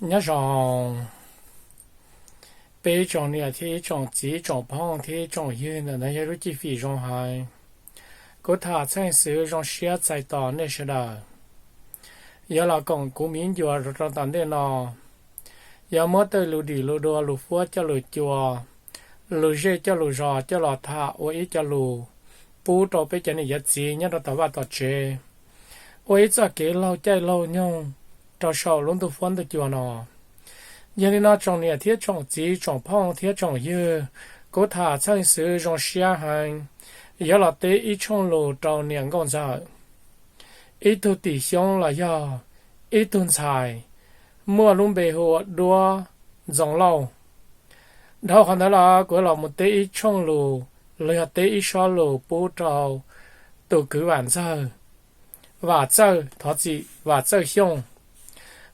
Nyob zoo peb tsoom niam thiab ib tsoom txiv, tsoom phooj thiab tsoom ywg ntawm no, yog lub cib fim zoo heev. Kuv tham txheej xwm zoo siab txais tos nej sawv daws yuav los koom kuv miv ncua rau tom ntej no. Yuav muab tej lus dim lus dua, lus fuab coj lus cua, lus zej coj lus zos coj los tham ua ib co lus pub rau peb cov niam cov txiv nyob rau tom vaj tom tsev, ua ib txoj kev laug caij laug nyoog rau saum lub ntuj fuab ntuj cua no. Yog li no tsoom niam thiab tsoom txiv, tsoom phooj thiab tsoom ywg, kuv tham txheej xwm zoo siab heev yuav los teb ib tshooj lus rau niam nkauj ntxawm, ib tug tim xyoob los yog ib tug ntxhais, muaj lub npe hu ua Duab Ntxoov Lauj. Dhau qhov ntawd los kuv los mus teb ib tshooj lus los yog teb ib sob lus pub rau tus kwv Vam Txawj, Vam Txawj, thov txim, Vam Txawj Xyooj.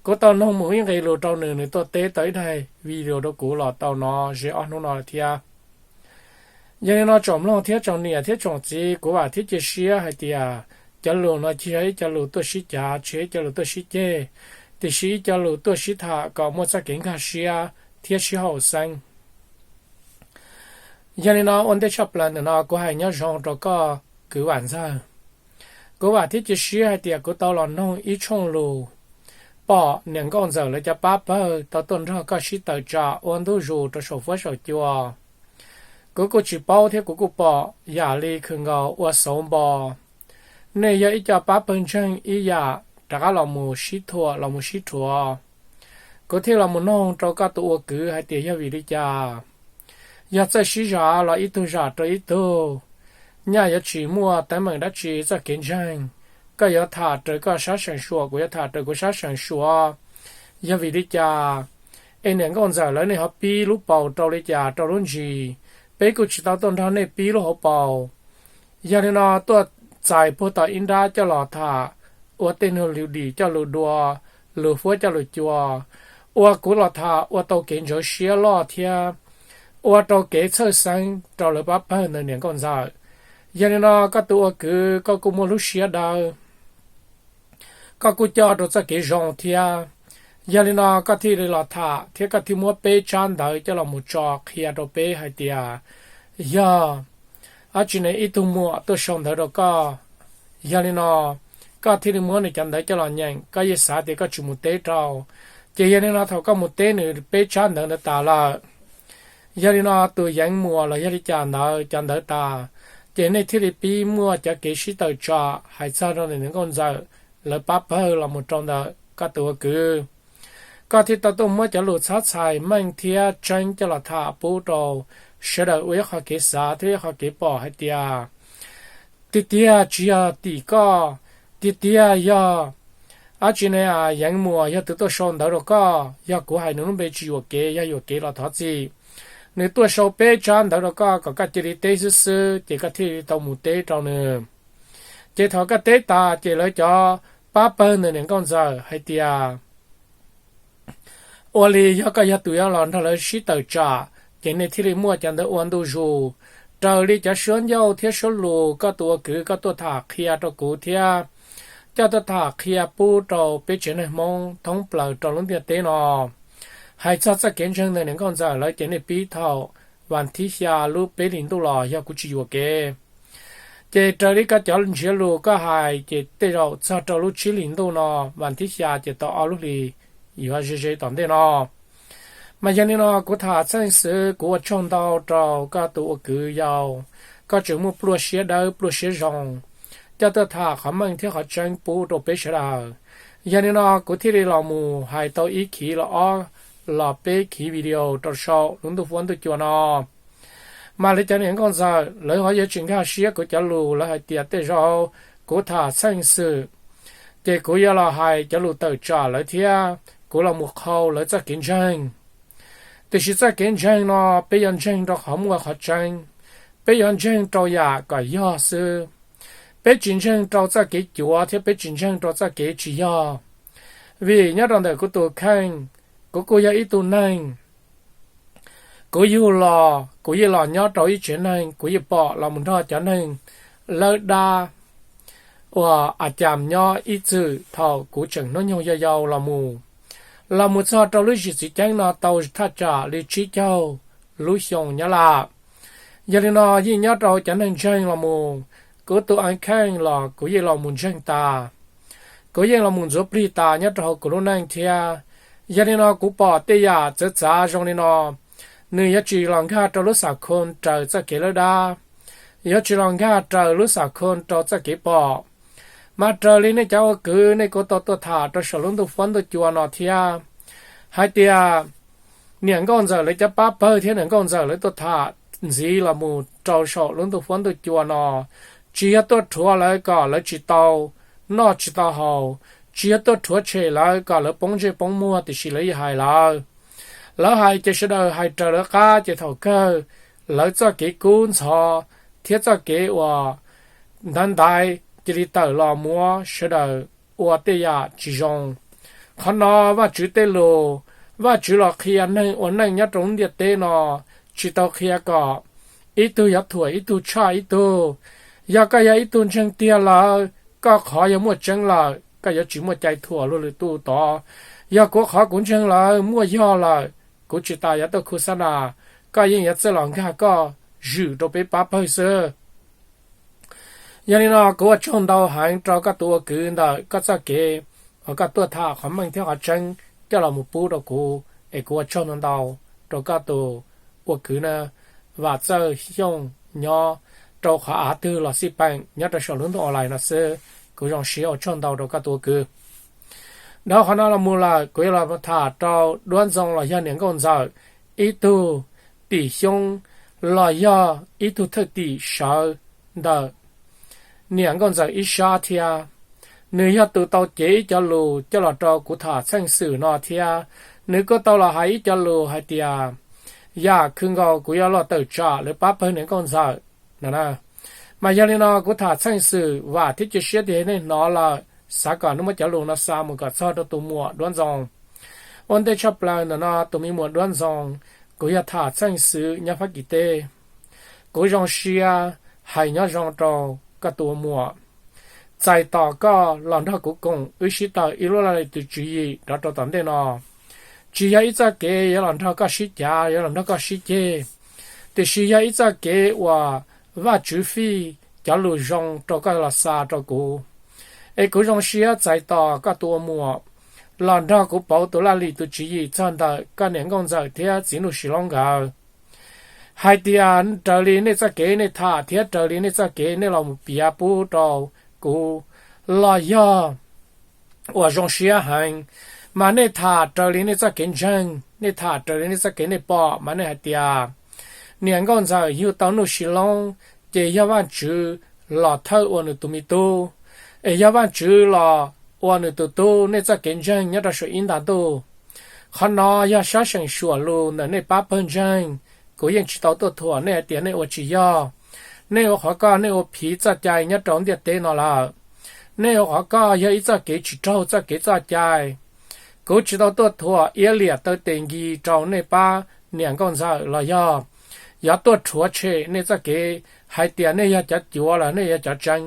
Kuv tau noog mus ib nqe lus rau nws, nws tuaj teb tau ib daim video rau kuv los tau no ze ob hnub no thiab. Yog li no tsoom mloog thiab tsoom niam thiab tsoom txiv, kuv vam thiab cia siab hais tias cov lus no tsis yog ib co lus tuaj sib cav, tsis yog ib co lus tuaj sib ceg, tiam sis ib co lus tuaj sib tham kom muaj txoj kev nkag siab thiab sib haum xeeb. Yog li no ua ntej tshaj plaws ntawm no kuv hais nyob zoo rau koj kwv Vam Ntxawj. Kuv vam thiab cia siab hais tias kuv tau los noog ib tshooj lus, pom niam nkauj ntxawm lawv cov pab pawg tau tuaj nrog koj sib tawm tsam ua ntu zus rau saum fuab saum cua. Kuv kuj tsis paub thiab kuv kuj pom yam li khwv nkaus ua xauv npo. Nej yog ib co pab pawg ntseeg ib yam rov qab los mus sib thuam los mus sib rhuav. Kuv thiaj los mus noog rau koj tus ua kwv hais tias yog vim li cas, yog txawj sib zam los ib tug zam rau ib tug, nyaj yuav tsis muaj teeb meem dab tsi txoj kev ntseeg. Koj yuav tham raws koj sab seem suam, kuv yuav tham raws kuv sab seem suam. Yog vim li cas es niam nkauj ntxawm lawv nej ho pib lub paus rau li cas rau lub ntsis? Peb kuj tsis tau tuaj nrog nej pib lub hauv paus. Yog li no tuaj txais puag tom ib nrab coj los tham, ua tej nug lus dim coj lus dua, lus fuab coj lus cua, ua kuv los tham ua tau kev ntsawv siab loj thiab ua rau kev txhawj xeeb rau lawv pab pawg ntawm niam nkauj ntxawm. Yog li no koj tus ua kwv koj kuj muaj lub siab dawb, koj kuj coj rau txoj kev zoo thiab. Yog li no koj thiaj li los tham thiab koj thiaj muab peb tsab ntawv coj los mus tso qhia rau peb hais tias yog dab tsi ne ib tug muam tuaj sau ntawv rau koj. Yog li no koj thiaj li muab nws cov ntawv coj los nyeem, koj yeej xav tias koj tsis mus teb rau. Ces yog li no thaum koj mus teb nws peb tsab ntawv ntawd tas lawm, yog li no tus yeev muas los yog li cas ntawd cov ntawd tas, ces nej thiaj li pib muaj cov kev sib tawm tsam hais txog rau ntawm niam nkauj ntxawm lawv pab pawg los mus rau ntawm koj tus ua kwv. Koj thiaj tau tuaj muab cov lus txhob txhais meej thiab tseeb coj los tham pub rau sawv daws ua ib qho kev xav thiab ib qho kev pom hais tias tiag tiag tsis yog tim koj, tiag tiag yog dab tsi ne, yeev muas yog tus tuaj sau ntawv rau koj. Yog kuv hais nws lub npe tsis yuam kev, yog yuam kev los thov txim. Nws tuaj sau peb tsab ntawv rau koj kom koj cia li teb xwb xwb, ces koj thiaj li tau mus teb rau nws. Ces thaum koj teb tas ces lawv cov pab pawg ntawm niam nkauj ntxawm hais tias ua li yog koj yog tus yuav los nrog lawv sib tawm tsam, ces nej thiaj li muaj cov ntawv ua ntu zus. Raws li cov suab ncauj thiab suab lus koj tus ua kwv koj tuaj tham qhia rau kuv thiab coj tuaj tham qhia pub rau peb tsev neeg Hmoob thoob plaws rau lub ntiaj teb no, hais txog txoj kev ntseeg ntawm niam nkauj ntxawm lawv ces nej pib thaum vas thib xya lub peb hlis ntuj los yog kuv tsis yuam kev. Ces raws li koj cov ntsiav lus koj hais ces tej zaum txog rau lub tsib hlis ntuj no, vas thib xya ces tau ob lub hlis yuav ze ze tom ntej no. Mas yog li no kuv tham txheej xwm kuv ua tsaug ntau rau koj tus ua kwv yau, koj tseem muaj pluaj siab dawb pluaj siab zoo coj tuaj tham qhov meej thiab qhov tseeb pub rau peb sawv daws. Yog li no kuv thiaj li los mus hais tau ib khiv los ob los peb khiv video rau saum lub ntuj fuab ntuj cua no. Mas lawv cov niam nkauj ntxawm lawv ho yuav tsis nkag siab kuv cov lus, lawv hais tias tej zaum kuv tham txheej xwm ces kuv yuav los hais cov lus tawm tsam lawv thiab kuv los mus qhau lawv txoj kev ntseeg. Tiam sis txoj kev ntseeg no peb yuav ntseeg rau qhov muaj qhov tseeb, peb yuav ntseeg rau yam kom yog xwb. Peb tsis ntseeg rau txoj kev cuav thiab peb tsis ntseeg rau txoj kev tsis yog. Vim nyob rau ntawm kuv tus kheej, kuv kuj yog ib tug neeg, kuv yug los kuv yeej los nyob rau ib tsev neeg, kuv yeej pom los mus nrog cov neeg lawb dab uas a cas nyob ib txwm thaum kuv tseem hnub nyoog yau yau los mus. los mus txog rau lub zim txiv ceeb no tau thaj tsam li tsib caug lub xyoo Nyab Laj. Yog li no yeej nyob rau cov neeg ntseeg los mus, kuv tus a kheej los kuv yeej los mus ntseeg tas, kuv yeej los mus ntxuav plig tas nyob rau hauv kuv lub neej thiab. Yog li no kuv pom tej yam txawv txav zoo li no, nws yuav tsis los nkag rau lub xam khoo raws txoj kev lawb dab, yuav tsis los nkag raws lub xam khoo rau txoj kev pom. Mas raws li nej cov ua kwv nej kuj tau tuaj tham rau saum lub ntuj huab ntuj cua no thiab, hais tias niam nkauj ntxawm lawv cov pab pawg thiab niam nkauj ntxawm lawv tuaj tham ntxiv los mus rau saum lub ntuj huab ntuj cua no, tsis yog tuaj rhuav lawv kom lawv tsis tau noj tsis tau haus, tsis yog tuaj rhuav tshem lawv kom lawv poob ntsej poob muag, tiam sis lawv yeej hais lawv, lawv hais ces sawv daws hais raws lawv qab, ces thaum kawg lawv txoj kev kub ntxhov thiab txoj kev uas ntaiv ntaiv cia li tawm los muab sawv daws ua tej yam tsis zoo. Qhov no Vajtswv tej lus, Vajtswv los qhia neeg ua neej nyob rau lub ntiaj teb no tsis tau qhia kom ib tug yuav thuam ib tug tshaj ib tug. Yog koj yog ib tug ntseeg tiag lawm, koj qhov yog muaj tseeb lawm, koj yuav tsis muaj cai thuam luag lwm tus tod. Yog kuv qhov kuv ntseeg lawm muaj yog lawm, kuv tsis tas yuav tuaj khu xab nas, koj yeej yuav txawj los nkag koj zwm rau peb pab pawg xwb. Yog li no kuv ua tsaug ntau heev rau koj tus ua kwv ntawm koj txoj kev uas koj tuaj tham qhov meej thiab qhov tseeb coj los mus pub rau kuv, es kuv ua tsaug ntau ntau rau koj tus ua kwv na, Vam Txawj Xyooj, nyob rau qhov av twg los xij peem nyob rau saum lub ntuj online no xwb. Kuv zoo siab ua tsaug ntau rau koj tus ua kwv. Dhau qhov no los mus lawm kuv yuav los tham rau Duab Ntxoo los yog niam nkauj ntxawm ib tug tim xyoob los yog ib tug thwj tim sawv ntawm niam nkauj ntxawm ib sab thiab. Nws yog tus tau cev ib co lus coj los rau kuv tham txheej xwm no thiab. Nws kuj tau los hais ib co lus hais tias yam khwv nkaus kuv yuav los tawm tsam lawv pab pawg niam nkauj ntxawm no. Mas yog li no kuv tham txheej xwm vam thiab cia siab tias nej hnov lawm, xav kom nej muab cov lus no xa mus kom txog rau tus muam Duab Ntxoo. Ua ntej tshaj plaws ntawm no tus me muam Duab Ntxoo, kuv yog tham txheej xwm nyob Fab Kis teb. Kuv zoo siab hais nyob zoo rau koj tus ua muam. Txais tos koj los nrog kuv koom wb sib tawm ib lub laj lim tus tswv yim rov rau tom ntej no. Tsis yog ib txoj kev yuav los nrog koj sib cav yuav los nrog koj sib ceg, tiam sis yog ib txoj kev uas Vajtswv fij cov lus zoo rau koj los xa rau kuv. Es kuv zoo siab txais tos koj tus ua muam los nrog kuv pauv tus laj lim tus tswv yim txog ntawm koj niam nkauj ntxawm thiab txiv Nuj Sis Loob nkawd. Hais tias raws li nej txoj kev nej tham thiab raws li nej txoj kev nej los mus piav pub rau kuv los yog uas zoo siab heev, mas nej tham raws li nej txoj kev ntseeg, nej tham raws li nej txoj kev nej pom, mas nej hais tias niam nkauj ntxawm yug tau Nuj Sis Loob ces yog Vajtswv los thawj ua nws tus me tub, es yog Vajtswv los ua nws tus tub, nej txoj kev ntseeg nyob rau saum ib nta ntuj. Qhov no yog sab seem suam lus ntawm nej pab pawg ntseeg, kuv yeej tsis tau tuaj thuam nej hais tias nej ua tsis yog. Nej ua qhov koj nej ua phiv txoj cai nyob rau ntiaj teb no lawm. Nej ua qhov koj yog ib txoj kev tsis raug txoj kev txoj cai. Kuv tsis tau tuaj thuam iab liam taw tes nkis rau nej pab niam nkauj ntxawm los yog yuav tuaj rhuav tshem nej txoj kev hais tias nej yog cov cuav los nej yog cov tseeb.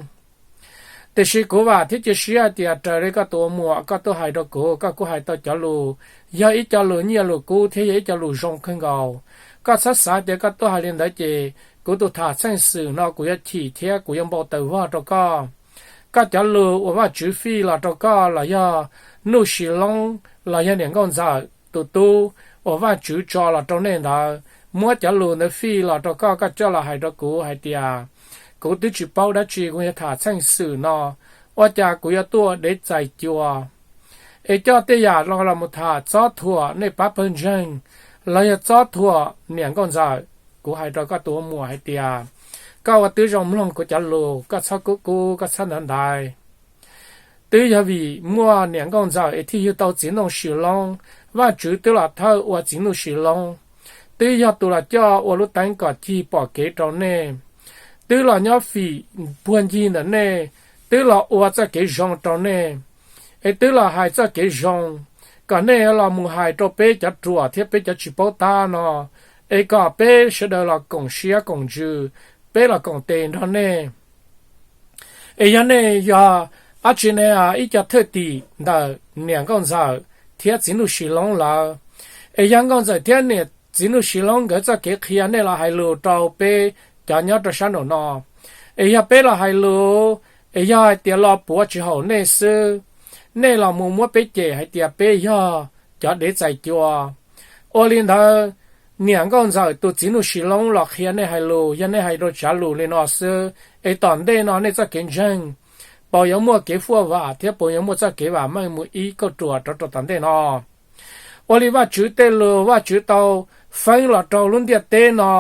Tiam sis kuv vam thiab cia siab hais tias raws li koj tus ua muam koj tuaj hais rau kuv, koj kuj hais tau cov lus, yog ib co lus nyiaj lus kub thiab yog ib co lus zoo kawg nkaus. Koj txhob xav tias koj tuaj hais li ntawd ces kuv tus tham txheej xwm no kuv yuav chim thiab kuv yuav npau taws vog rau koj. Koj cov lus uas Vajtswv fij los rau koj los yog Nuj Sis Loob los yog niam nkauj ntxawm tus tub uas Vajtswv tso los rau nej ntawd, muab cov lus ntawd fij los rau koj, koj coj los hais rau kuv hais tias kuv twb tsis paub dab tsi, kuv yog tham txheej xwm no, ua cas kuv yuav tuaj dev txais cua es coj tej yam no los mus tham txob thuam nej pab pawg ntseeg los yog txob thuam niam nkauj ntxawm. Kuv hais rau koj tus ua muam hais tias koj ua twb zoo mloog kuv cov lus, koj txhob kub kub, koj txhob ntaiv ntaiv. Twb yog vim muaj niam nkauj ntxawm es thiaj yug tau txiv Nuj Sis Loob. Vajtswv twb los thawj ua txiv Nuj Sis Loob, twb yog tus los coj ua lub teeb kom cig pom kev rau nej, twb los nyob fim puag ncig ntawm nej, twb los ua txoj kev zoo rau nej, es twb los hais txoj kev zoo kom nej los mus hais rau peb cov ruam thiab peb cov tsis paub tab no, es kom peb sawv daws los koom siab koom ntsws, peb los koom tes nrog nej. Es yog nej yog dab tsi ne, ib co thwj tim ntawm niam nkauj ntxawm thiab txiv Nuj Sis Loob lawv. Es yog nkauj ntxawm thiab niam txiv Nuj Sis Loob nkawd txoj kev qhia nej los hais lus rau peb cov nyob rau sab nraum no. Es yog peb los hais lus, es yog hais tias los puav tsis haum nej xwb, nej los mus muab peb cem hais tias peb yog cov dev txais cua. Ua li ntawd, niam nkauj ntxawm tus txiv Nuj Sis Loob los qhia nej hais lus, yog nej hais rau tsav lus li no xwb, es tom ntej no nej txoj kev ntseeg puas yuav muaj kev fuaj vam thiab puas yuav muaj txoj kev vam meej mus ib kauj ruam rov rau tom ntej no. Ua li Vajtswv tej lus Vajtswv tau feeb los rau lub ntiaj teb no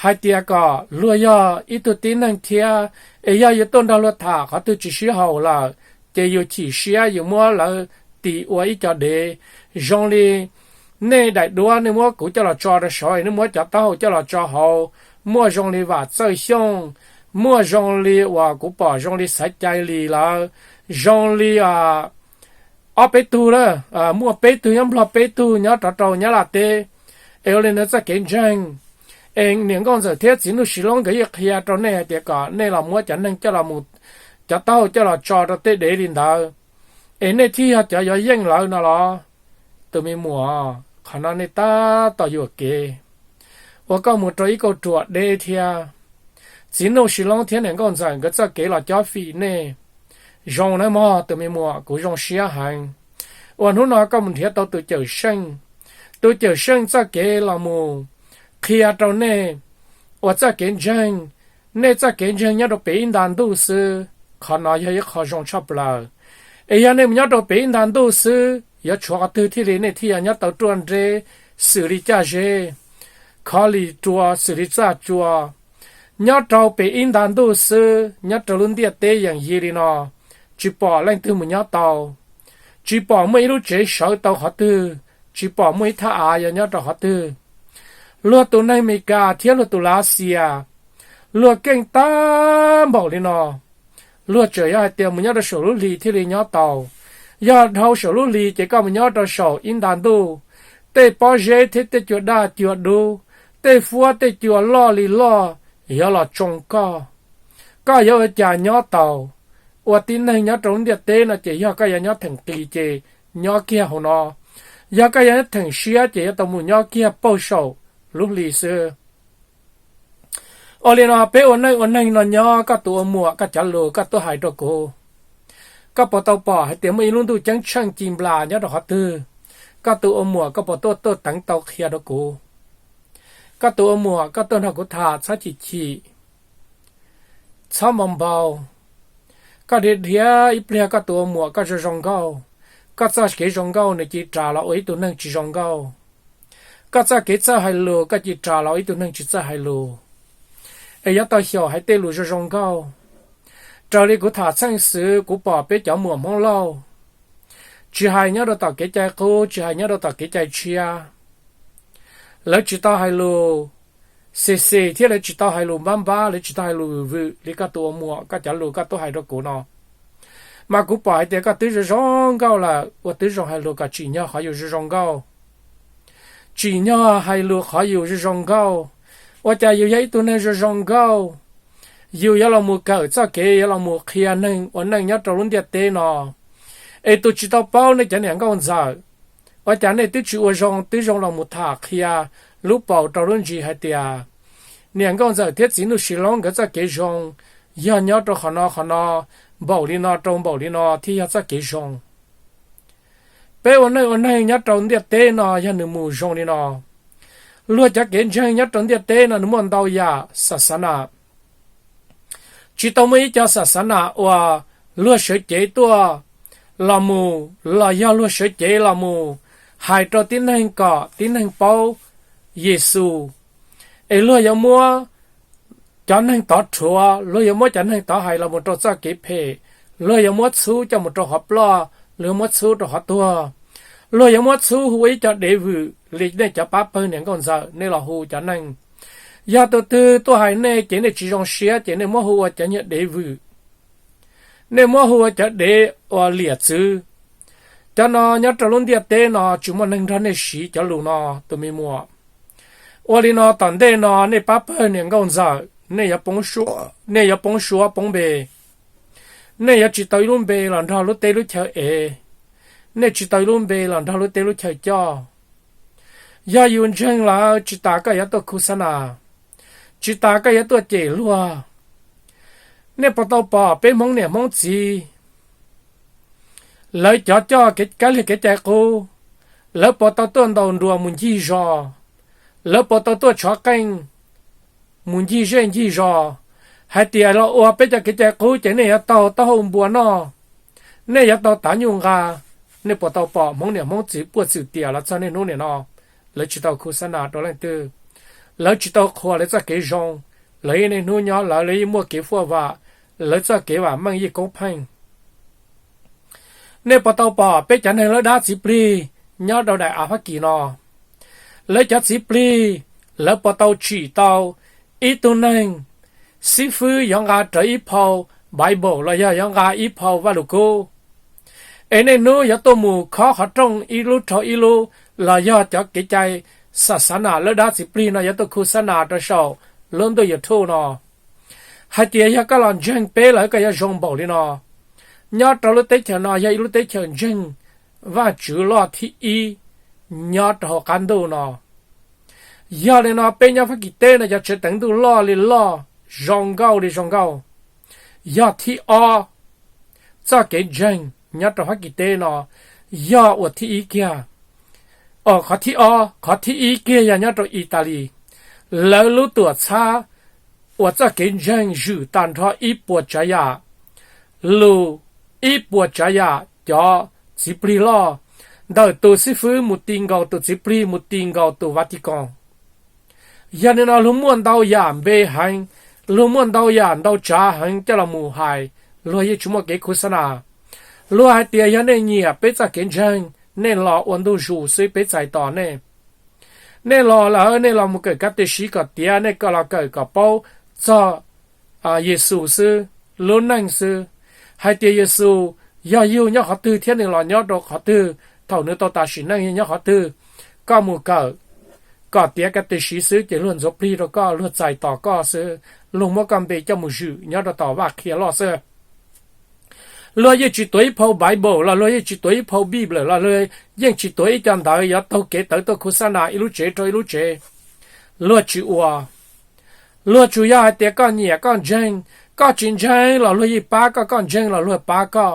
hais tias kom luag yog ib tug tib neeg thiab, es yog yus tuaj nrog luag tham qhov twg tsis sib haum lawm, ces yus chim siab yus muab lawv tis ua ib co dev. Zoo li nej daim duab nej muab kuv coj los tso rau saud, nej muab cov taub hau coj los tso hauv, muaj zoo li Vam Txawj Xyooj, muaj zoo li uas kuv pom zoo li Xaiv Cai Lis lawv, zoo li ob peb tug, muaj peb tug nyob Nplog, peb tug nyob rov rau Nyab Laj teb. Es ua li ntawd txoj kev ntseeg, es niam nkauj ntxawm thiab txiv Nuj Sis Loob nkawd yeej qhia rau nej hais tias kom nej los muab cov neeg coj los mus, cov taub hau coj los tso rau tej dev li ntawd, es nej thiaj yog cov yuav yeej lawv no los? Tus me muam, qhov no nej tab tom yuam kev. Ua koj mus rau ib kauj ruam deb thiab. Txiv Nuj Sis Loob thiab niam nkauj ntxawm nkawd txoj kev los cob fim nej. Zoo nawb mog tus me muam, kuv zoo siab heev. Ua hnub no koj mus nrhiav tau tus Cawm Seej, tus Cawm Seej txoj kev los mus qhia rau nej, uas txoj kev ntseeg, nej txoj kev ntseeg nyob rau pem ib nta ntuj xwb. Qhov no yog ib qho zoo tshaj plaws. Es yog nej mus nyob rau pem ib nta ntuj xwb, yuav tshuav qhov twg thiaj li nej thiaj yog nyob tau ruaj nreb xws li caj zeb, khov li rua xws li txaj cua? Nyob rau pem ib nta ntuj xwb, nyob rau lub ntiaj teb yeem yig li no, tsis pom leej twg mus nyob tau. Tsis pom muaj ib lub tsev sawv tau qhov twg, tsis pom muaj ib thaj av yuav nyob rau qhov twg. Luag tus neeg Meskas thiab luag tus Lav Xias, luag keej tab npaum li no, luag tseem yog hais tias mus nyob rau saum lub hli thiaj li nyob tau. Yog dhau saum lub hli ces koj mus nyob rau saum ib nta ntuj, tej pob zeb thiab tej cua daj cua dub, tej fuab tej cua loj li loj yuav los tsoo koj. Koj yuav ua cas nyob tau? Ua tib neeg nyob rau lub ntiaj teb no ces yog koj yuav nyob theem qis ces nyob kiag hauv no. Yog koj yuav nyob theem siab ces yuav tau mus nyob kiag pauj saum lub hli xwb. Ua li no peb ua neej ua neeg no nyob, koj tus ua muam koj cov lus koj tuaj hais rau kuv, koj puas tau pom hais tias muaj ib lub ntuj ceeb tsheej ci nplas nyob rau qhov twg? Koj tus ua muam koj puas tuaj tuaj teev tau qhia rau kuv? Koj tus ua muam koj tuaj nrog kuv tham txhob chim chim, txhob npau npau. Koj dhia dhia ib pliag koj tus ua muam koj zoo zoo nkauj, koj txoj kev zoo nkauj nws cia li ras los ua ib tug neeg tsis zoo nkauj. Koj txoj kev txawj hais lus koj cia li ras los ua ib tug neeg tsis txawj hais lus. Es yuav tau xyaum hais tej lus zoo zoo nkauj. Raws li kuv tham txheej xwv kuv pom peb cov muam Hmoob Lauj, tsis hais nyob rau tom kev cai qub tsis hais nyob rau tom kev cai tshiab, lawv tsis tau hais lus xis xis thiab lawv tsis tau hais lus npab npab, lawv tsis tau hais lus vwm vwm li koj tus ua muam koj cov lus koj tuaj hais rau kuv no. Mas kuv pom hais tias koj twb zoo zoo nkauj lawm, ua tib zoo hais lus kom tsim nyog qhov yus zoo zoo nkauj. Tsim nyog hais lus qhov yus zoo zoo nkauj. Ua cas yus yog ib tug neeg zoo zoo nkauj, yus yuav los mus kawm txoj kev yuav los mus qhia neeg ua neej nyob rau lub ntiaj teb no, es tus tsis tau paub nej cov niam nkauj ntxawm, ua cas nej twb tsis ua zoo twb zoo los mus tham qhia lub paus rau lub ntsis hais tias niam nkauj ntxawm thiab txiv Nuj Sis Loob nkawd txoj kev zoo yog nyob rau qhov no qhov no, npaum li no rau npaum li no thiaj yog txoj kev zoo. Peb ua neej ua neeg nyob rau ntiaj teb no yog nws mus zoo li no, luag cov kev ntseeg nyob rau ntiaj teb no nws muaj ntau yam xa xa na. Tsis tau muaj ib co xa xa na uas luag sawv cev tuaj los mus, los yog luag sawv cev los mus hais rau tib neeg kom tib neeg paub Yexus, es luag yuav muab cov neeg tov rhuav, luag yuav muab cov neeg tov hais los mus rau txoj kev phem, luag yuav muab txhub coj mus rau qhov ploj, luag yuav muab txhub rau qhov tuag, luag yuav muab txhub hu ua ib co dev vwm li nej cov pab pawg niam nkauj ntxawm nej los hu cov neeg. Yog tus twg tuaj hais nej ces nej tsis zoo siab ces nej muab hu ua cov niag dev vwm, nej muab hu ua cov dev uas liam txwv. Cov no nyob rau lub ntiaj teb no tsis muaj neeg nrog nej siv cov lus no tus me muam. Ua li no tom ntej no nej pab pawg niam nkauj ntxawm nej yuav poob suab poob npe, nej yuav tsis tau ib lub npe los nrog lub teb lub chaw ev. nej tsis tau ib lub npe los nrog lub teb lub chaw coj. Yog yus ntseeg lawm tsis tas koj yuav tuaj khu xab nas, tsis tas koj yuav tuaj cem luag. Nej puas tau pom peb Hmoob niam Hmoob txiv, lawv cov coj kev kab lig kev cai qub, lawv puas tau tuaj ntaus nruas mus ncig zos, lawv puas tau tuaj tshov qeej mus ncig zej ncig zos, hais tias los ua peb cov kev cai qub ces nej yuav tau taub hau npua noj, nej yuav tau tav nyuj nqa. Nej puas tau pom Hmoob niam Hmoob txiv puaj txwm tiam los txog niaj hnub niam no, lawv tsis tau khu xab nas rau leej twg, lawv tsis tau qhuas lawv txoj kev zoo, lawv ib niaj hnub nyob lawv, lawv yeej muaj kev fuaj vam, lawv txoj kev vam meej yeej koob pheej. Nej puas tau pom peb cov neeg lawb dab txiv plig nyob rau daim av Fab Kis no, lawv cov txiv plig, lawv puas tau tsim tau ib tug neeg xib fwb yuav nqa rawv ib phau Bible los yog yuav nqa ib phau Vaj Lus Kub, es niaj hnub yuav tuaj mus khob qhov rooj ib lub rau ib lub, los yog cov kev cai xa xab nas lawb dab txiv plig no yuav tuaj khu xab nas rau saum lub ntuj YouTube no, hais tias yog koj los ntseeg peb lawm koj yuav zoo npaum li no. Nyob rau lub teb chaws no yog ib lub teb chaws ntseeg Vajtswv loj thib ib nyob rau hauv qab ntuj no. Yog li no peb nyob Fab Kis teb no cov tsev teev ntuj loj li loj, zoo nkauj li zoo nkauj. Yog thib ob, txoj kev ntseeg nyob rau Fab Kis teb no yog ua thib ib kiag. Qhov thib ob, qhov thib ib kiag yog nyob rau Italis, lawv lub tuam txhab uas txoj kev ntseeg zwm tag nrho ib puas tsav yam lus, ib puas tsav yam cov txiv plig loj, ntawm tus xib fwb mus ti nkaus tus txiv plig mus ti nkaus tus Vatican. Yog li no luag muaj ntau yam npe heev, luag muaj ntau yam ntau tsav heev coj los mus hais, luag yeej tsis muaj kev khu xab nas. Luag hais tias yog nej nyiam peb txoj kev ntseeg, nej los ua ntuj zus xwb peb txais tos nej. Nej los lawm nej los mus kawm kav tes siv kom tiav, nej los kawm kom paub txog Yexus xwb, lub neej xwb, hais tias Yexus yog yug nyob qhov twg thiab nws los nyob rau qhov twg, thaum nws tau tas sim neej yog nyob qhov twg. Koj mus kawm kom tiav kav tes siv xwb ces luag ntxuav plig rau koj, luag txais tos koj xwb, luag muab koj npe coj mus zwm nyob rau tom vaj qhia loj xwb. Luag yeej tsis tuav ib phau Bible los luag yeej tsis tuav ib phau Biblia los luag yeej tsis tuav ib co ntawv yuav taug kev tawv tuaj khu xab nas ib lub tsev rau ib lub tsev. Luag tsis ua. Luag tsuas yog hais tias koj nyiam koj ntseeg, koj tsis ntseeg los luag yeej pab koj, koj ntseeg los luag pab koj.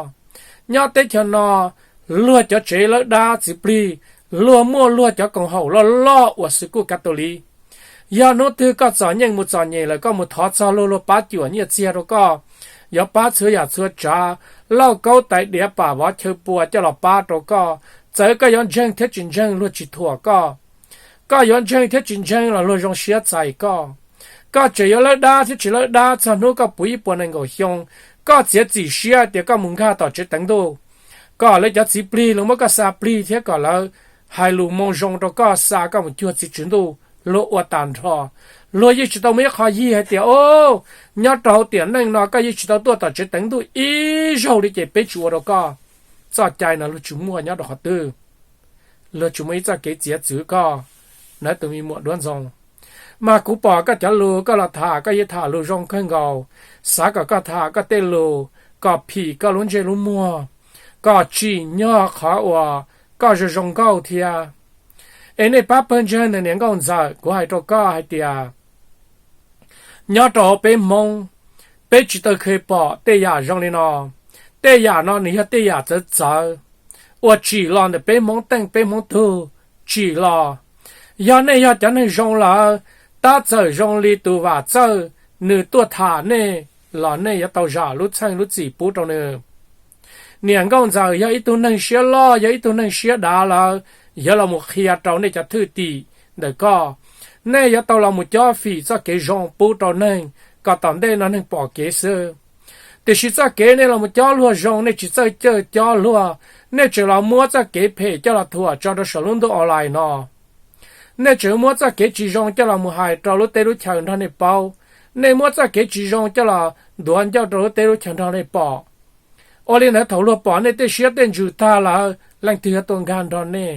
Nyob teb chaws no, luag cov tsev lawb dab txiv plig, luag muaj luag cov koom haum loj loj uas xwv kuj kav tus li. Yog hnub twg koj txom nyem mus txom nyem lawm koj mus thov txog luag, luag pab cuam nyiaj txiag rau koj, yuav pab txhua yam txhua tsav, lauj kaub tais diav pam vov chaw pua coj los pab rau koj. Txawm koj yuav ntseeg thiab tsis ntseeg luag tsis thuam koj. Koj yuav ntseeg thiab tsis ntseeg los luag zoo siab txais koj. Koj tseem yuav lawb dab thiab tsis lawb dab txog hnub koj puv ib puas nees nkaum xyoo, koj txiav txim siab tias koj mus nkag tom tsev teev ntuj, kom lawv cov txiv plig los muab koj xa plig thiab kom lawv hais lus moo zoo rau koj, xa koj mus cuag txiv tswv ntuj, luag ua tas nrho. Luag yeej tsis tau muaj ib qho yig hais tias, o, nyob rau hauv tiam neej no koj yeej tsis tau tuaj tom tsev teev ntuj ib zaug li ces peb tsis ua rau koj. Txoj cai no luag tsis muaj nyob rau qhov twg. Luag tsis muaj ib txoj kev txiav txwv koj, nawb tus me muam duab ntxoo. Mas kuv pom koj cov lus koj los tham koj yeej tham lus zoo kawg nkaus, xav kom koj tham koj tej lus kom phim koj lub ntsej lub muag, kom tsim nyog qhov uas koj zoo zoo nkauj thiab. Es nej pab pawg ntseeg ntawm niam nkauj ntxawm, kuv hais rau koj hais tias nyob rau hauv peb Hmoob, peb tsis tau kheev pom tej yam zoo li no. Tej yam no nws yog tej yam txawv txawv uas tsim los ntawm peb Hmoob teej peb Hmoob tug tsim los. Yog nej yog cov neeg zoo lawm, tab txawm zoo li tus Vam Txawj nws tuaj tham nej los nej yuav tau zam lub txheej lub txim pub rau nws. Niam nkauj ntxawm yog ib tug neeg siab loj, yog ib tug neeg siab dav lawm, yuav los mus qhia rau nej cov thwj tim ntawm koj. Nej yuav tau los mus cob fim txoj kev zoo pub rau neeg kom tom ntej no neeg pom kev xwb. Tiam sis txoj kev nej los mus cob luag zoo, nej tsis txawj cawj cob luag, nej tseem los muab txoj kev phem coj los thuam tso rau saum lub ntuj online no. Nej tseem muab txoj kev tsis zoo coj los mus hais rau lub teb lub chaw nrog nej paub. Nej muab txoj kev tsis zoo coj los ntuav ncauj rau lub teb lub chaw nrog nej pom. Ua li ntawd thaum luag pom nej tej siab tej ntsws tag lawm, leej twg yuav tuaj nkag nrog nej?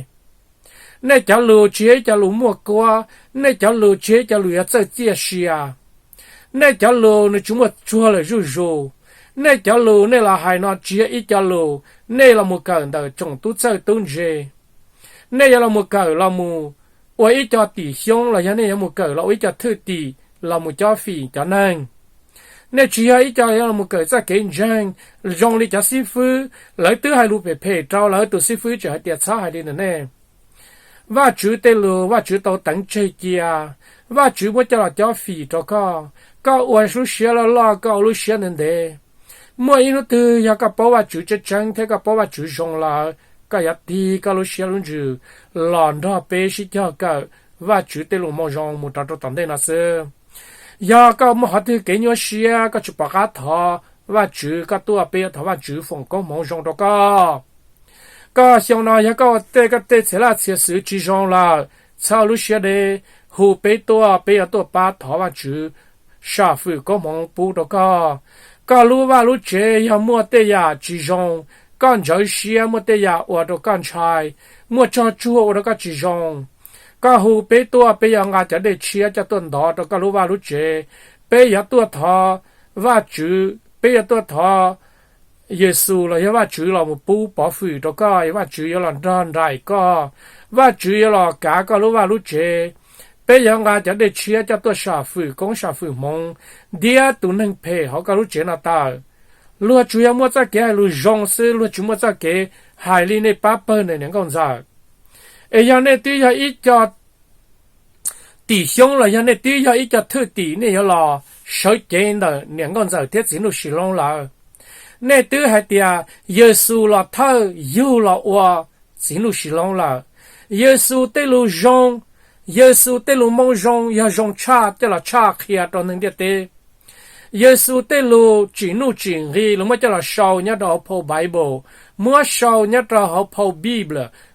Nej cov lus tsis yog ib co lus muaj kuab, nej cov lus tsis yog ib co lus yuav txawj txiaj sia. Nej cov lus nws tsis muaj tsuag lawm zuj zus. Nej cov lus nej los hais no tsis yog ib co lus nej los mus kawm ntawm tsoom tub txawj tub ntse. Nej yuav los mus kawm los mus ua ib co tim xyoob los yog nej yuav mus kawm los ua ib co thwj tim los mus cob fim cov neeg. Nej tsis yog ib co yuav los mus kawm txoj kev ntseeg zoo li cov xib fwb, lawv twb hais lus phem phem rau lawv tus xib fwb tseem hais tias txhob hais li ntawm nej. Vajtswv tej lus Vajtswv tau teev tseg cia, Vajtswv muab coj los cob fim rau koj. Koj ua lub siab loj loj, koj ua lub siab ntev ntev. Muaj ib hnub twg yog koj paub Vajtswv tseeb tseeb thiab koj paub Vajtswv zoo lawm, koj yuav tig koj lub siab lub ntsws los nrog peb sib cog kawm Vajtswv tej lus moo zoo mus rau rau tom ntej no xwb. Yog koj muaj qhov twg kev nyuaj siab koj tsis pom qab thov Vajtswv, koj tuaj peb yuav thov Vajtswv foom koob hmoov zoo rau koj. Koj xyoo no yog koj ua tej koj tej txhia laj txhia xwm tsis zoo lawm, txhob lub siab deb, hu peb tuaj peb yuav tuaj pab thov Vajtswv sam fwm koob hmoov pub rau koj. Koj lub vaj lub tsev yog muaj tej yam tsis zoo, koj ntsawv siab muaj tej yam ua rau koj ntshai, muaj tsog tsuag ua rau koj tsis zoo, koj hu peb tuaj peb yuav nqa cov dej tshiab coj tuaj ntov rau koj lub vaj lub tsev. Peb yuav tuaj thov Vajtswv, peb yuav tuaj thov Yexus los yog Vajtswv los mus pub pov fwm rau koj, Vajtswv yuav los nrog nraim koj, Vajtswv yuav los kav koj lub vaj lub tsev. Peb yuav nqa cov dej tshiab coj tuaj sam fwm koob sam fwm hmoov ntiab tus neeg phem hauv koj lub tsev no tawm. Luag tsuas yog muaj txoj kev hais lus zoo xwb, luag tsis muaj txoj kev hais li nej pab pawg ntawm niam nkauj ntxawm. Es yog nej twb yog ib co tim xyoob los yog nej twb yog ib co thwj tim, nej yuav los sawv cev ntawm niam nkauj ntxawm thiab txiv ntuj sis loob lawm. Nej twb hais tias Yexus los thawj yug los ua txiv ntuj sis loob lawm. Yexus tej lus zoo, Yexus tej lus moo zoo yog zoo tshaj coj los tshaj qhia rau neeg ntiaj teb. Yexus tej lus tsim nuj tsim nqi los muab coj los sau nyob rau hauv phau Bible, muab sau nyob rau hauv phau Bib,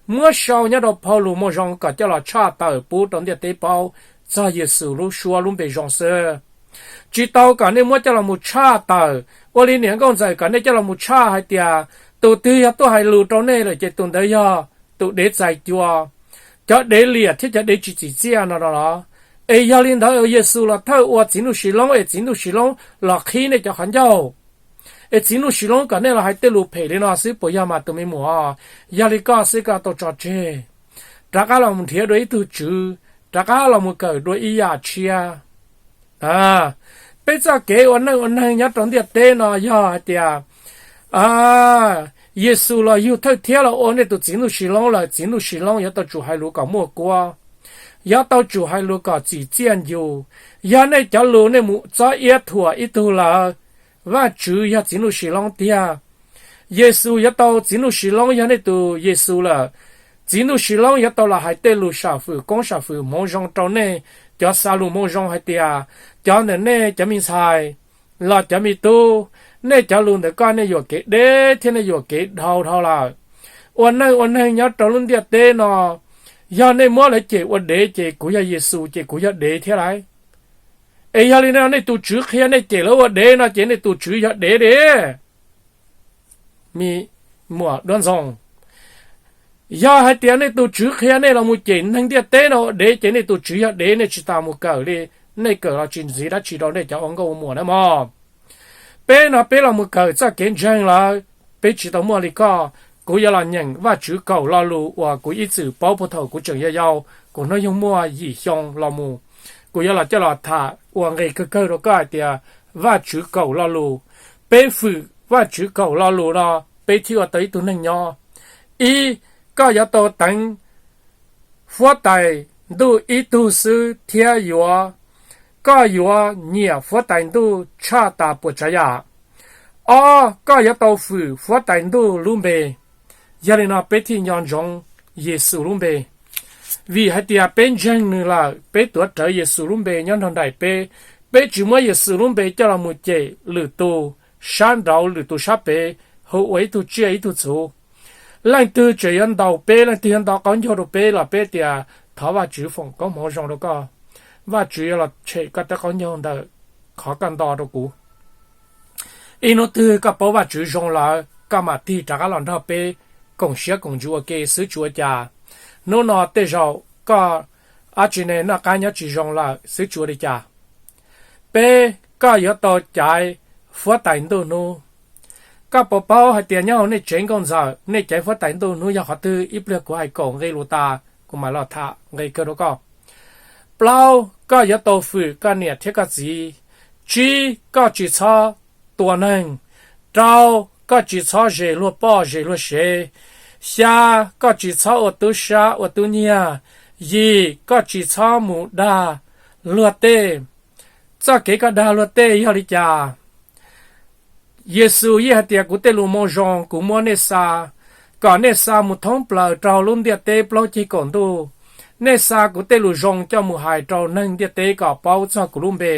muab sau nyob rau phau lus moo zoo kom coj los tshaj tawm pub rau ntiaj teb paub txog Yexus lub suab lub npe zoo xwb. Tsis tau kom nej muab coj los mus tshaj tawm ua li niam nkauj ntxawm kom nej coj los mus tshaj hais tias tus twg yog tuaj hais lus rau nej lawm ces tus ntawd yog tus dev txais cua, cov dev liam thiab cov dev tsis txim txiaj no no los. Es yog li ntawd Yexus los thawj ua txiv ntuj sis loob es txiv ntuj sis loob los qhib nej cov qhov ncauj, es txiv ntuj sis loob kom nej los hais tej lus phem li no xwb puas yog mas tus me muam? Yog li koj xwb koj tau tso tseg, rov qab los mus nrhiav dua ib tug tswv, rov qab los mus kawm dua ib yam tshiab. Peb txoj kev ua neej ua neeg nyob rau ntiaj teb no yog hais tias Yexus los yug thawj thiab los ua nej tus txiv ntuj sis loob lawm, txiv ntuj sis loob yuav tau tsum hais lus kom muaj kuab, yuav tau tsum hais lus kom txim txiaj ncu. Yog nej cov lus nej mus txob iab thuam ib tug lawm, Vajtswv yog txiv ntuj sis loob tiag. Yexus yuav tau, txiv ntuj sis loob yog nej tus Yexus lawm, txiv ntuj sis loob yuav tau los hais tej lus sam fwm koob sam fwm hmoov zoo rau nej cov xav lus moo zoo hais tias cov ntawm nej cov me ntxhais los cov me tub, nej cov lus ntawm koj nej yuam kev deb thiab nej yuam kev dhau dhau lawm. Ua neej ua neeg nyob rau lub ntiaj teb no, yog nej muab lawv cem ua dev ces kuv yog Yexus ces kuv yog dev thiab lauj. Es yog li no nej tus tswv qhia nej cem lawv ua dev no ces nej tus tswv yog dev li. Me muam duab ntxoog, yog hais tias nej tus tswv qhia nej los mus cem neeg ntiaj teb no ua dev ces nej tus tswv yog dev, nej tsis tas mus kawm li. Nej kawm los tsis ntxiv dab tsi rau nej cov ua nkauj ua muam na mog. Peb no peb los mus kawm txoj kev ntseeg lawm, peb tsis tau muaj li koj. Kuv yuav los nyeem Vajtswv kaum lo lus uas kuv ib txwm paub puag thaum kuv tseem yau yau, kuv hnub nyoog muaj yim xyoo los mus. Kuv yuav los coj los tham ua nqe kawg kawg rau koj hais tias Vajtswv kaum lo lus, peb fwm Vajtswv kaum lo lus no peb thiaj ua tau ib tug neeg nyob. Ib, koj yuav tau teev Huab Tais Ntuj ib tug xwb thiab yuav, koj yuav nyiam Huab Tais Ntuj tshaj tas puas tsav yam. Ob, koj yuav tau fwm Huab Tais Ntuj lub npe. Yog li no peb thiaj nco ntsoov Yexus lub npe. Vim hais tias peb ntseeg nws lawm, peb tuav rawv Yexus lub npe nyob nrog nraim peb. Peb tsis muab Yexus lub npe coj los mus cem lwm tus, sab nraud lwm tus sab pem, hu ua ib tug tsiaj ib tug txhu. Leej twg tseem yuav ntaus peb, leej twg yuav nto qaub ncaug rau peb los peb tias thov Vajtswv foom koob hmoov zoo rau koj. Vajtswv yuav los tshem koj tej qaub ncaug ntawm qhov koj nto rau kuv. Ib hnub twg koj paub Vajtswv zoo lawm koj mam tig rov qab los nrog peb koom siab koom ntsws ua ke xwb tsis ua cas. Hnub no tej zaum koj ab tsi ne noj qab nyob tsis zoo lawm xwb tsis ua li cas. Peb, koj yuav tau caiv Huab Tais Ntuj hnub. Koj puas paub hais tias nyob hauv nej tsev nkauj ntxawm, nej cev huab tais ntuj hnub yog qhov twg? Ib pliag kuv hais kaum nqe lus tas, kuv mam los tham nqe kawg rau koj. Plaub, koj yuav tau fwm koj niam thiab koj txiv. Tsib, koj tsis txhob tua neeg. Rau, koj tsis txhob zes luag poj zes luag sev. Xya, koj tsis txhob ua tub sab ua tub nyiag. Yim, koj tsis txhob mus dag luag tej. Txoj kev koj dag luag tej yog li cas? Yexus yeej hais tias, kuv tej lus moo zoo kuv muab nej xa, kom nej xa mus thoob plaws rau lub ntiaj teb plaub ceg kaum ntuj. Nej xa kuv tej lus zoo coj mus hais rau neeg ntiaj teb kom paub txog kuv lub npe,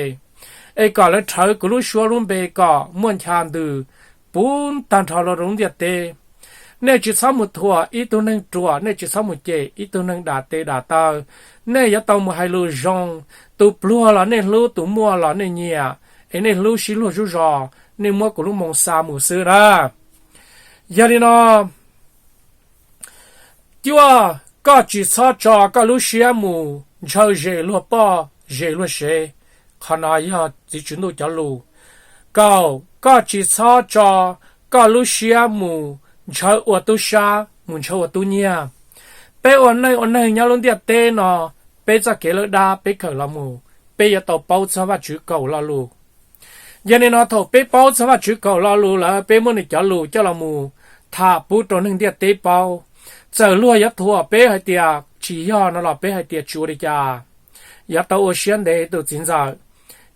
es kom lawv rhawv kuv lub suab lub npe kom muaj ncha ntws puv tag nrho rau lub ntiaj teb. Nej tsis txhob mus thuam ib tug neeg ruam, nej tsis txhob mus cem ib tug neeg dam tes dam taw. Nej yuav tau mus hais lus zoo. Tus pluag los nej hlub, tus muaj los nej nyiam, es nej hlub sib luag zub zos, nej muab kuv lub moo xa mus xwb na. Yog li no, cuaj, koj tsis txhob tso koj lub siab mus ntshaw zes luag poj zes luag sev. Qhov no yog txiv tswv ntuj cov lus. Kaum, koj tsis txhob tso koj lub siab mus ntshaw ua tub sab, mus ntshaw ua tub nyiag. Peb ua neej ua neeg nyob lub ntiaj teb no, peb txoj kev lawb dab peb kawm los mus, peb yuav tau paub txog Vajtswv kaum lo lus. Yog li no thaum peb paub txog Vajtswv kaum lo lus lawm, peb muab nws cov lus coj los mus tham pub rau neeg ntiaj teb paub. Txawm luag yuav thuam peb hais tias tsis yog no los peb hais tias tsis ua li cas. Yuav tau ua siab ntev tus txiv ntxawm.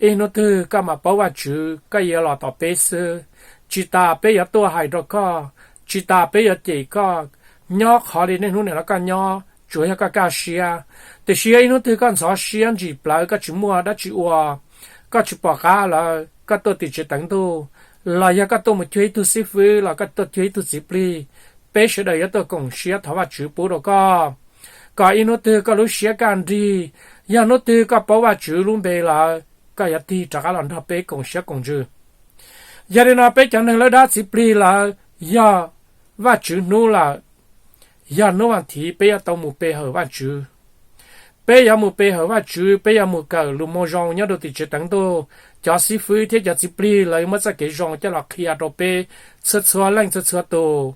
Ib hnub twg koj mam paub Vajtswv, koj yuav los tom peb xwb. Tsis tas peb yuav tuaj hais rau koj, tsis tas peb yuav cem koj. Nyob qhov li niaj hnub nim no koj nyob, tsuas yog koj kaj siab. Tiam sis yog ib hnub twg koj ntxhov siab ntsim plawv, koj tsis muaj dab tsi ua, koj tsis pom qab lawm, koj tuaj tim tsev teev ntuj, los yog koj tuaj mus cuag ib tug xib fwb los koj tuaj cuag ib tug txiv plig, peb sawv daws yuav tuaj koom siab thov Vajtswv pub rau koj, kom ib hnub twg koj lub siab kaj nrig. Yog hnub twg koj paub Vajtswv lub npe lawm, koj yuav tig rov qab los nrog peb koom siab koom ntsws. Yog li no peb cov neeg lawb dab txiv plig lawm, yog Vajtswv hnub lawm, yog hnub vas thiv peb yuav tau mus pe hawm Vajtswv. Peb yuav mus pe hawm Vajtswv, peb yuav mus kawm lus moo zoo nyob rau tim tsev teev ntuj. Cov xib fwb thiab cov txiv plig lawv muab txoj kev zoo coj los qhia rau peb txhua txhua leej txhua txhua tus.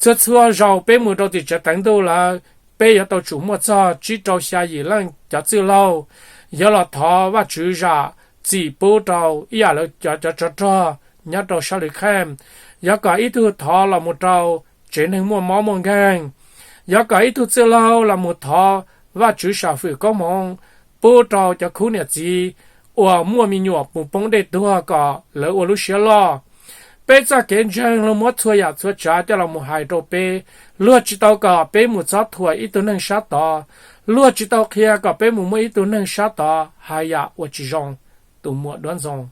Txhua txhua zaus peb mus rau tim tsev teev ntuj lawm, peb yuav tau tsum muaj txog tsib rau xya yim leej cov txwj laug yuav los thov Vajtswv zam txim pub rau ib yam li cov, cov tsov rog nyob rau sab lwm kheej. Yuav kom ib tug thov los mus rau tsev neeg muaj mob muaj nkeeg. Yuav kom ib tug txwj laug los mus thov Vajtswv sam fwm koob hmoov pub rau cov khub niam txiv uas muaj me nyuam mus poob dej tuag kom lawv ua lub siab loj. Peb txoj kev ntseeg luag muab txhua yam txhua tsav coj los mus hais rau peb. Luag tsis tau kom peb mus txob thuam ib tug neeg sab tod. Luag tsis tau qhia kom peb mus muab ib tug neeg sab tod hais yam uas tsis zoo. Tus muam duab ntxoo,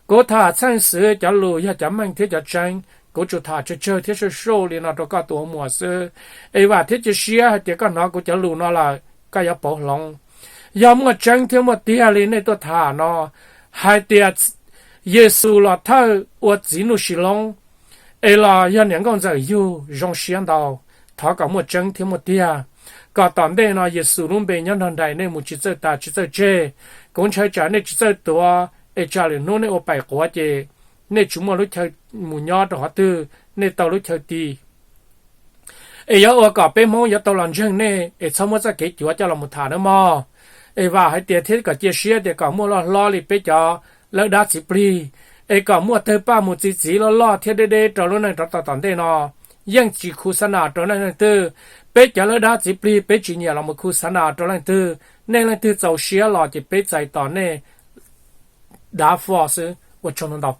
kuv tham txheej xwv cov lus yog cov meej thiab cov tseeb. Kuv tsuas tham tsawg tsawg thiab saj suj li no rau koj tus ua muam xwb. Es vam thiab cia siab hais tias koj hnov kuv cov lus no lawm, koj yuav pauv hloov. Yog muaj tseeb thiab muaj tiag li nej tuaj tham no, hais tias Yexus los thawj ua txiv Nuj Sis Loob, es los yog niam nkauj ntxawm yug, zoo siab ntau. Thov kom muaj tseeb thiab muaj tiag, kom tom ntej no Yexus lub npe nyob nrog nraim nej mus tsis txawj tas tsis txawj tseg. Kuv ntshai tsam nej tsis txawj tuav, es tsam lwm hnub nej ua paim quav ces nej tsis muaj lub chaw mus nyob rau qhov twg, nej tau lub chaw ti. Es yuav ua kom peb Hmoob yuav tau los ntseeg nej, es txhob muab txoj kev cuav coj los mus tham nawb mog. Es vam hais tias thiab kom cia siab tias kom muaj loj hlob li peb cov lawb dab txiv plig, es kom muaj tawg paj mus txi txiv loj loj thiab deb deb rau lub neej rov tom tom ntej no. Yeej tsis khu xab nas rau nej leej twg. Peb cov lawb dab txiv plig peb tsis nyiam los mus khu xab nas rau leej twg. Nej leej twg txaus siab los ces peb txais tos nej dav fo xwb. Ua tsaug ntau ntau.